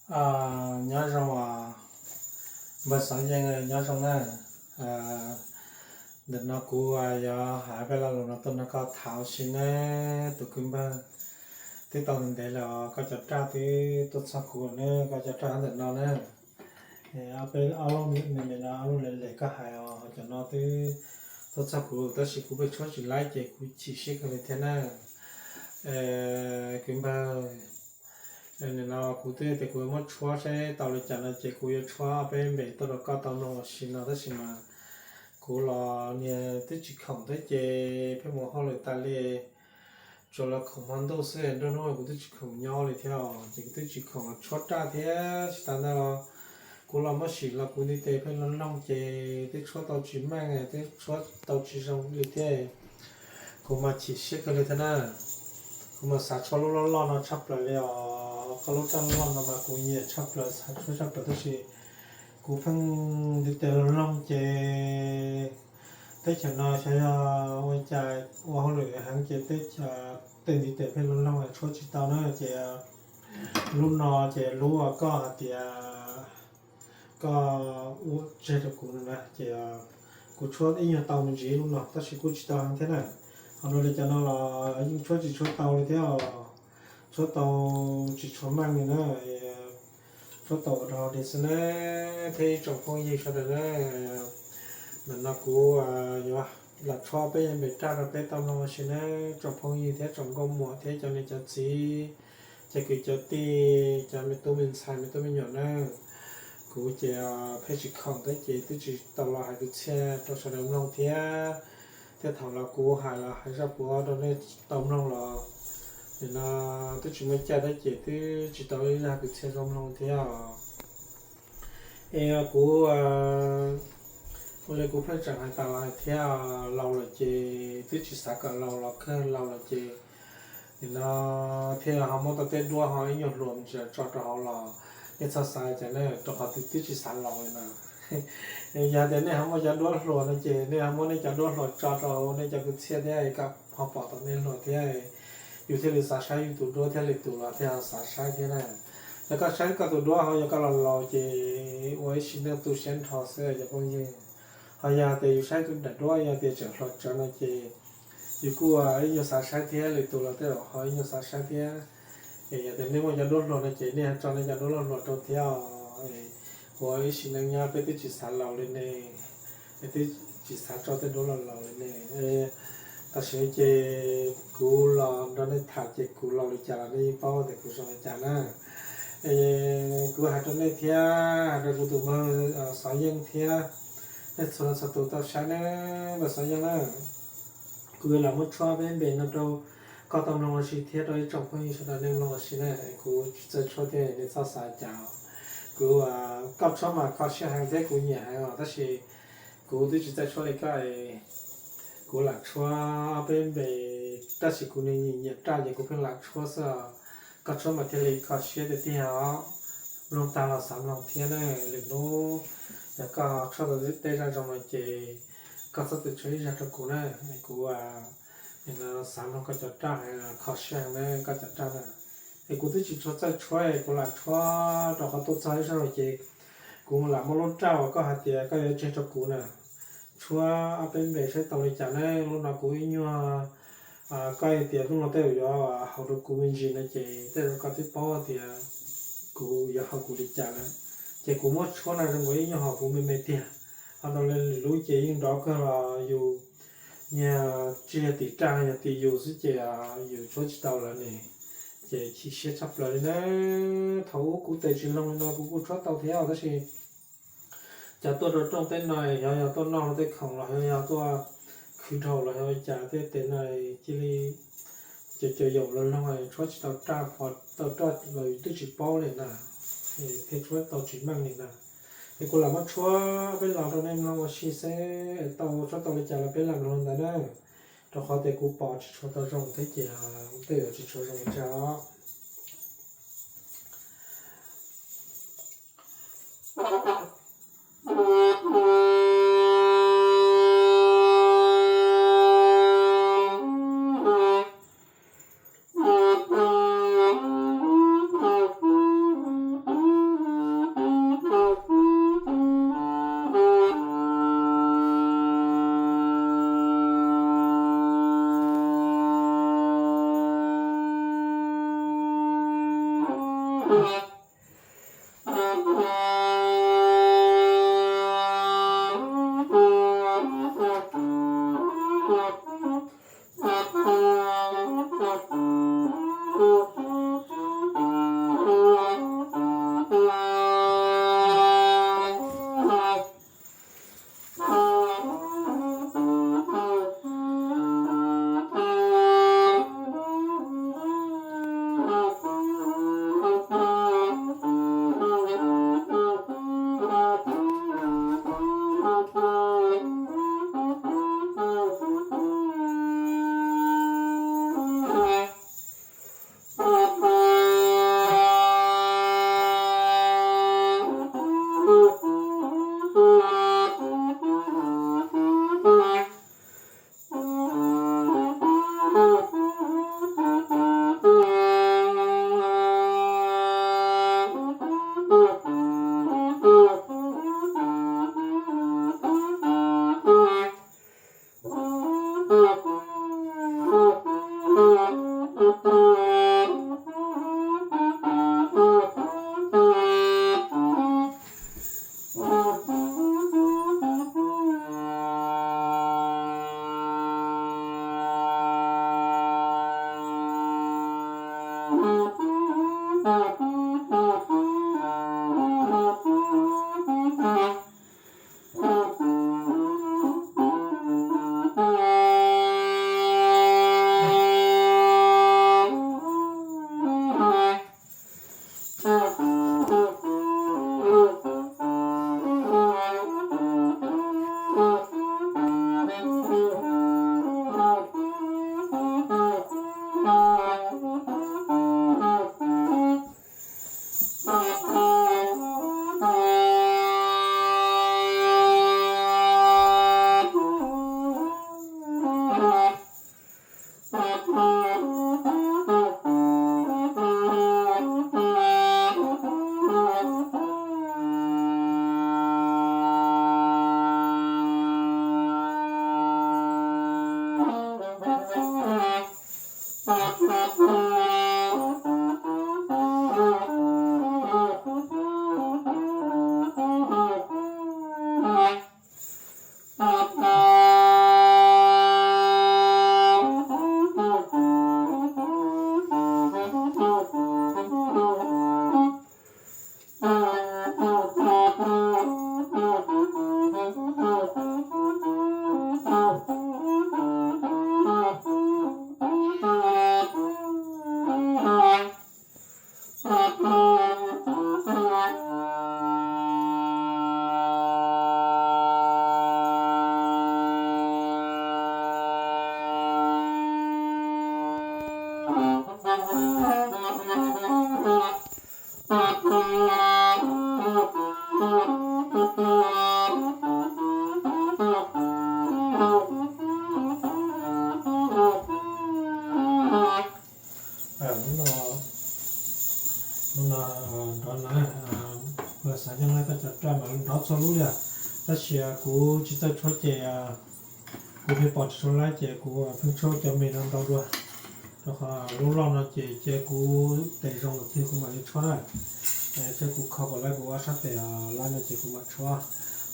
Nyob zoo, npawg Xov Yeej nyob zoo na. Ntawm no kuv yuav hais peb lo lus no tuaj nrog koj tham ua si na, tus kwv npawg. Twb tau ntev ntev lawm os, koj cov raj twb tuaj txog kuv ne, koj cov raj ntawm no na. Ob peb, ob lub me me no, ob lub lem lem koj hais os, cov no twb tuaj txog kuv tab sis kuv pheej tshuab tsis laib ces kuv chim siab kawg li thiab na. Kwv npawg, nim no kuv twb tias kuv yuav muab tshuab saib tau li cas no ces kuv yuav tshuab ob peb npe tuaj rau koj tau mloog ua si no tab sis mas kuv los niag twb tsis khoom thiab ces pheej mus hauj lwm tas li, tsuas los khoom hmo ntuj xwb, nruab hnub kuv twb tsis khoom nyob li thiab os, ces kuv twb tsis khoom los tshuab raj thiab. Tsis tas ntawd los kuv los muab sim los kuv ntiv tes pheej loog loog ces twb tshuab tau tsis meej, twb tshuab tau tsis zoo li thiab. Kuv mas chim siab kawg li thiab na. Kuv mas xav tshuab lub loj loj no tshaj plaws li os, koj lub raj loj loj no mas kuv nyiam tshaj plaws, xav tshuab tshaj plaws tab sis kuv pheej ntiv tes loog loog ces teb chaws no xyov yog ua cas ua hauj lwm heev ces tej ntiv tes pheej loog loog tshuab tsis tau na ces lub no ces lub koj hais tias koj ua tseg rau kuv no na ces kuv tshuab ib nyuag tau me ntsis lub no tab sis kuj tsis tau heev thiab na. Ho rau li cov no los yeej tshuab tsis tshuab tau li thiab os, tshuab tau tsis tshua meej li na. Tshuab tau ua rau hauv di xwb na, thiab ib tsoom phooj ywg sawv daws na. Ntawm no kuv yuav los tshuab peb npe raj rau peb tau mloog ua si na, tsoom phooj ywg thiab tsoom nkauj muam thiab cov niam cov txiv, cov kwv cov tij, cov me tub me ntxhais me tub me nyuam na. Kuv ces pheej tsis khoom thiab ces twb tsis tau los hais kwv txhiaj rau sawv daws mloog thiab. Thiab thaum los kuv hais los hais zaj puav rau nej tau mloog los nim no twb tsis muaj caij thiab ces twb tsis tau ib zaj kwv txhiaj zoo mloog thiab os. Es kuv, ua li kuv pheej tseem hais tas los hais thiab, laus lawm ces twb tsis xav kom laus los kawg, laus lawm ces nim no thiaj ho muab tau tej duab ho ib nyuag hluas ntsis tso rau hauv los nej txhob xav cas na, rau qhov twb tsis xav laus li na. Yog tias nej ho muaj cov duab hluas no ces nej ho muab nej cov duab hluas tso rau hauv nej cov kwv txhiaj thiab kom ho pom tau nej hluas thiab, yus thiaj li xav saib yus tus duab thiab, lwm tus los thiaj ho xav saib thiab na. Yog koj saib koj tus duab ho yog koj los laus ces ua ib sim neej tu siab nrho xwb cov phooj ywg. Ho yog tias yus saib tus daim duab yog tias tseem hluas tsawv no ces yus kuj ib nyuag xav saib thiab, lwm tus los tej zaum ho ib nyuag xav saib thiab. Es yog tias nej muaj cov duab hluas no ces nej ho tso nej cov duab hluas rau thiab os. Ua ib sim neej nyob peb twb tsis xav laus li ne, twb tsis xav tso tej duab los laus li ne. Tam sim no ces kuv los nrog nej tham ces kuv laus li cas los nej yeej paub tias kuv zoo li cas na. Kuv hais rau nej thiab hais rau kuv tus npawg Xov Yeej thiab nej txhua leej txhua tus tau saib na, npawg Xov Yeej na. Kuv yuav los muab tshuab peb npe no rau koj tau mloog ua si thiab rau ib tsoom phooj ywg sawv daws nej mloog ua si na. Kuv tsis txawj tshuab thiab nej txhob xav cas. Kuv, koj tshuab mas kho siab heev thiab kuv nyiam heev os tab sis kuv twb tsis txawj tshuab li koj. Kuv lam tshuab ob peb npe, tab sis kuv nyiam nyiam raj ces kuv pheej lam tshuab xwb os. Koj tshuab mas thiaj li kho siab tiag tiag os. Mloog tag los xav mloog thiab na. Lwm hnub yog koj tshuab tau tej zaj zoo no ces koj txhob txwm tshuab ib zaj rau kuv na. Kuv xav mloog koj cov raj, kho siab heev na koj cov raj na. Es kuv twb tsis tshua txawj tshuab, kuv lam tshuab rau qhov tuaj txog ib zaug no ces kuv lam muab lub raj uas koj hais tias koj yuav tseg rau kuv na tshuab ob peb npe saib tau li cas ne. Lub no kuv ib nyuag, koj hais tias lub no tej zaum yuav haum rau kuv me ntsis no ces tej zaum koj twb paub tias kuv yuav haum kuv li cas lawm. Ces kuv muab tshuab no zoo nkaus ib nyuag haum kuv me me tiag. Ho rau li lwm lub ces yeej nrov kawg los yus niag tsis yog tim raj, yog tim yus xwb ces yus tshuab tsis tau lawm ne. Ces chim siab tshaj plaws li na. Thaum ub kuv tes tsis loog li no kuv kuj tshuab tau thiab tab sis cov tuaj rau rooj teb no xyov yog tuaj noj tej khoom los xyov yog tuaj khwv dhau los xyov cas tej tes no cia li cov cov yaum los loog tshuab tsis tau raj, pom tau raj los yus twb tsis paub li na. Thiaj tshuab tau tsis meej li na. Es kuv lam muab tshuab peb los rau nej mloog ua si seb tau tshuab tau li cas los peb lam mloog ntawd na. Rau qhov tias kuv pom tsis tshua tau zoo thiab ces tej zaum tsis tshua zoo li cas os. Hnub no, hnub no nrov na, kuv xav nyob laib koj cov raj mas nrov txhua lub li, tab sis kuv tsis txawj tshuab ces kuv pheej pom tsis tshua laib ces kuv pheej tshuab cov me no ntau dua, rau qhov lub loj no ces cia kuv tes zoo lawm tiag kuv mam li tshuab na. Thiab kuv kho kom laib kuv ob sab tes laib no ces kuv mam tshuab,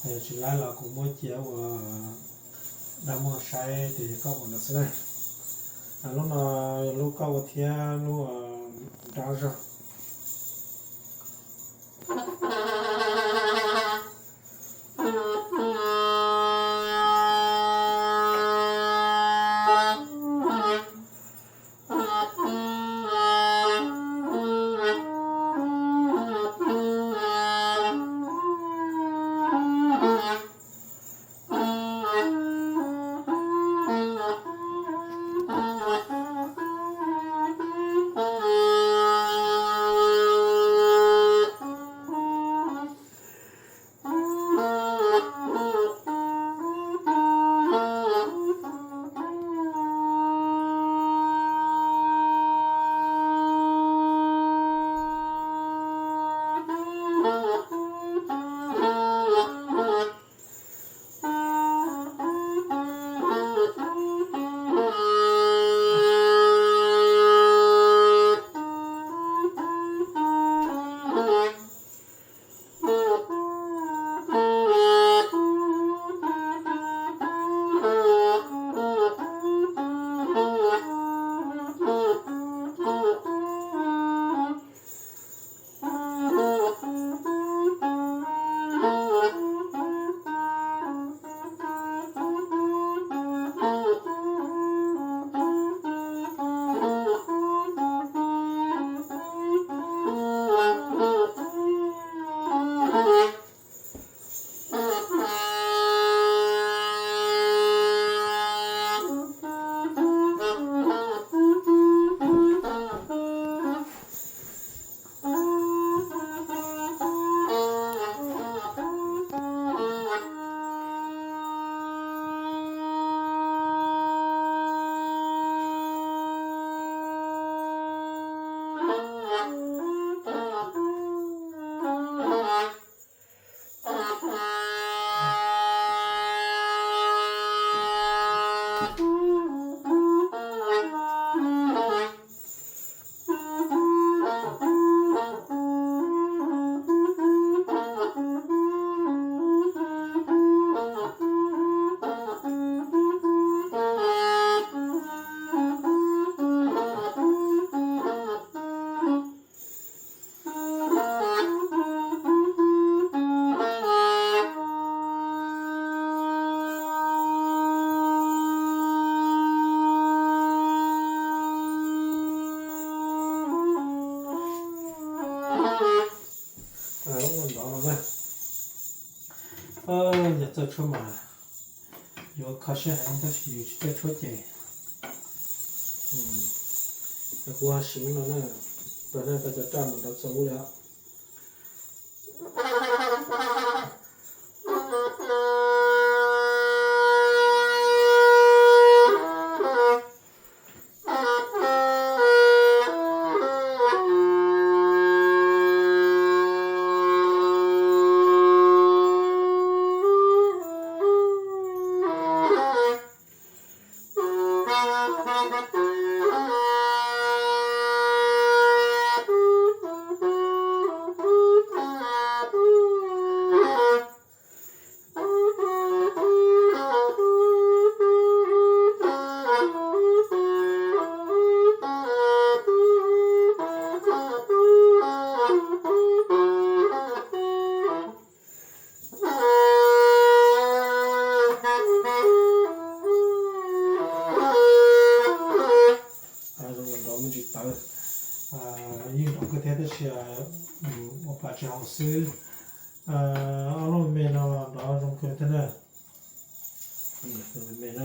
ho yog tsis laib los kuv muab cia ua dab muag saib tias yog koj ua no xwb na. Lub no yog lub koj ua thiab lub nrov zog. Ua nrov no na. Yog txawj tshuab mas yuav kho siab heev, tab sis yus tsis txawj tshuab ces kuv ho siv no na. Pab na, pab cov raj mas nrov txaus ua li os. Zoo nrov me ntsis tawv, yeej nrov kawg thiab tab sis ua pa tsis haum xwb. Ob lub me no los nrov zoo kawg thiab na. Me na.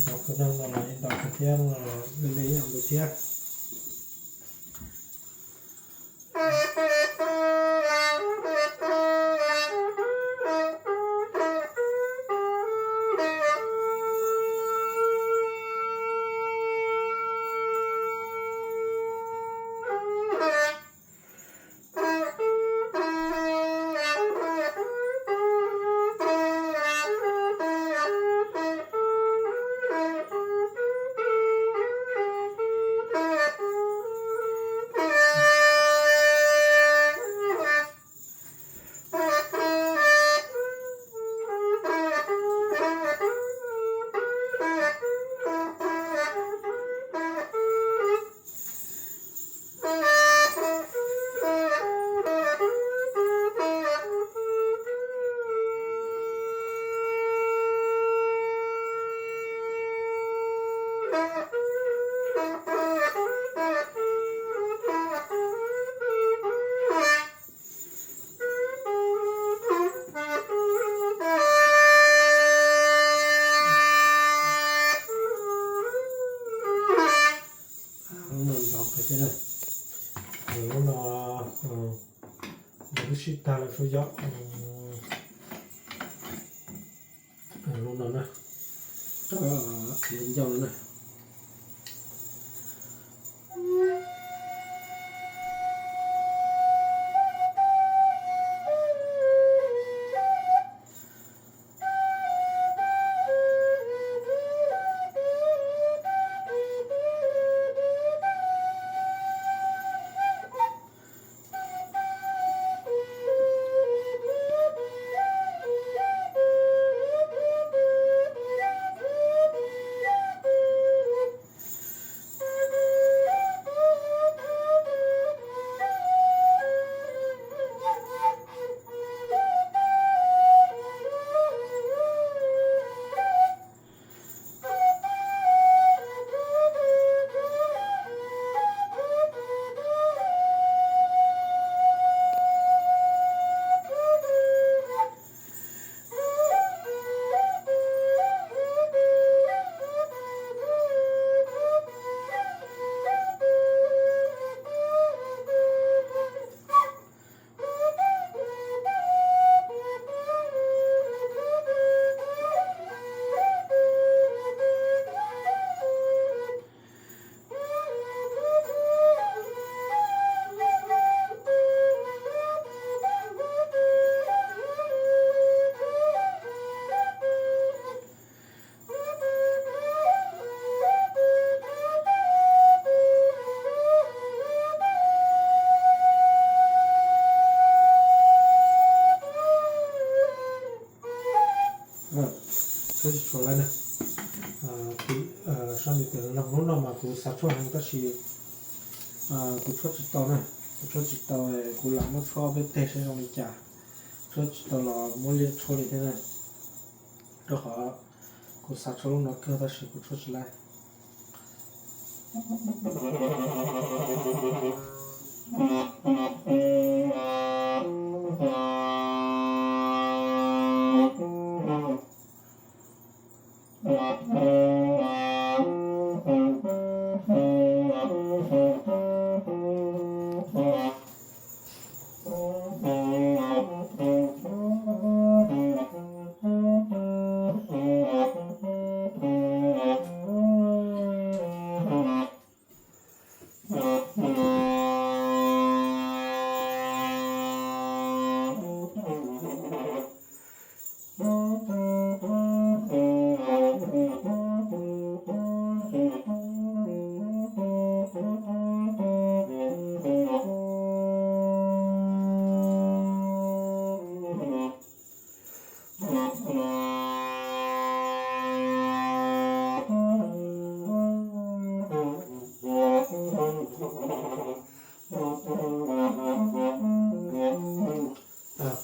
Nrov kawg no los nrov kawg thiab, me me ib yam nkaus thiab. Lub no nrov kawg thiab na. Lub no nws twb sib tag lawm xwb yom. Lub no na, rab ncauj no na. Tshuab tsis tshua lawm na. Sab nti tes los hnub no mas kuv xav tshuab heev tab sis kuv tshuab tsis tau na. Kuv tshuab tsis tau, kuv lam muab tshuab ob peb teg saib zoo li cas. Tshuab tsis tau los muab liaj tshuab li thiab na. Rau qhov kuv xav tshuab lub no kawg tab sis kuv tshuab tsis laib.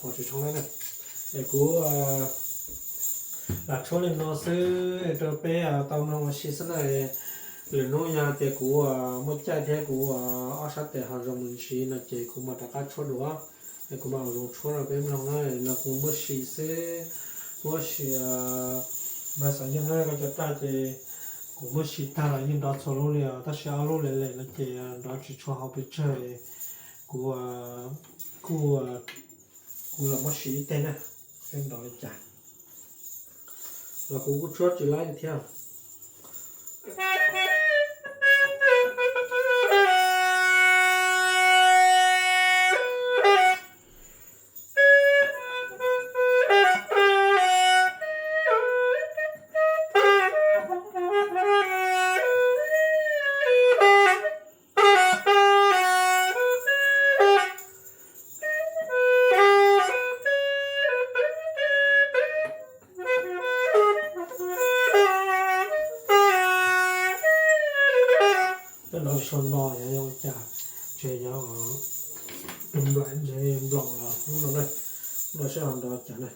Pom tsis tshoo na. Es kuv lam tshuab li no xwb rau peb tau mloog ua si xwb na. Lwm hnub yog tias kuv muaj caij thiab kuv ob sab tes ho zoo mus ntsis no ces kuv mam rov qab tshuab dua. Es kuv mam ua zoo tshuab rau peb mloog na. No kuv muab sim xwb, muab sim npawg Xov Yeej na, koj cov raj ces kuv muab sim tag los yeej nrov txhua lub li os, tab sis ob lub lem lem no ces nrov tsis tshua hauv pes tsawg. Kuv kuj, kuv los muab sim ib teg na, seb nrov li cas. Los kuv kuj tshuab tsis laib li thiab. Cov no sau no yog ua cas, ntshe yog tus nplaim ntshe nplaum los lub no na, no saib ho nrov cas na.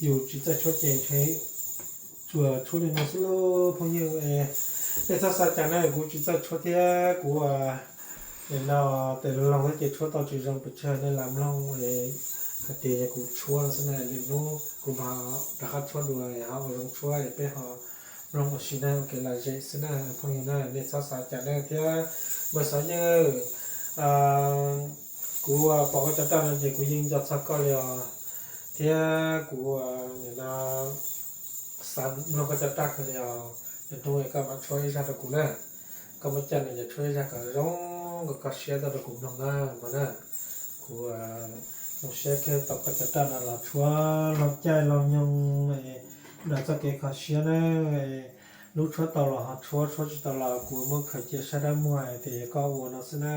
Yus tsis txawj tshuab ces ntshe tsuas tshuab li no xwb lauj phooj ywg. Nej txhob xav cas na, kuv tsis txawj tshuab thiab kuv nim no tes loog thiab ces tshuab tau tsis zoo pes tsawg, nej lam mloog hais tias yog kuv tshuab no xwb na. Lwm hnub kuv mam rov qab tshuab dua ho ua zoo tshuab es peb ho mloog ua si na, ua kev lom zem xwb na phooj ywg na. Nej txhob xav cas na thiab npawg Xov Yeej, kuv pom koj cov raj no ces kuv yeej nco txog koj li os, thiab kuv nim no xav mloog koj cov raj kawg li os. Lwm hnub koj mam tshuab ib zaj rau kuv na. Koj muaj caij no ces tshuab ib zaj kom zoo, kom koj siab tuaj rau kuv mloog na mas na. Kuv Zoo siab kawg tau koj cov raj no los tshuab laug caij laug nyoog, daws txoj kev kho siab na. Lub tshuab tau los ho tshuab, tshuab tsis tau los kuv muab khaws cia sab dab muag tias yog koj ua no xwb na.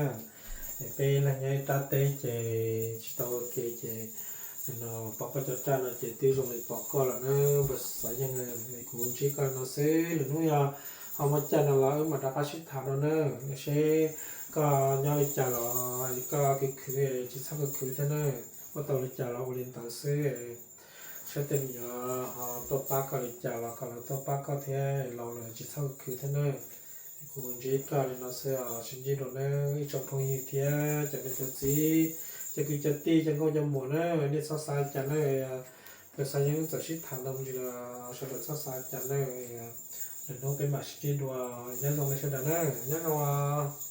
Peb leeg nyob ib rab teb ces tsis tau ua ke ces no pom koj cov raj no ces twb zoo li pom koj lawm na, npawg Xov Yeej. Kuv ntsib koj no xwb, lwm hnub yog ho muaj caij no los wb mam rov qab sib tham dua na. Seb koj nyob li cas los koj khwv khwv tsis txhob khwv khwv thiab na. Muaj tau li cas los ua li ntawd xwb. Saib tej me nyuam ho tuaj pab koj li cas los kom lawv tuaj pab koj thiab, laus lawm tsis txhob khwv khwv thiab na. Kuv ntsib koj li no xwb os, sib ntsib dua na ib tsoom phooj ywg thiab cov niam cov txiv, cov kwv cov tij, cov nkauj cov muam na, nej txhob xav cas na. Peb Xov Yeej txawm sib tham ntau me ntsis los sawv daws txhob xav cas na. Lwm hnub peb mam sib ntsib dua, nyob zoo nej sawv daws na, nyob zoo os.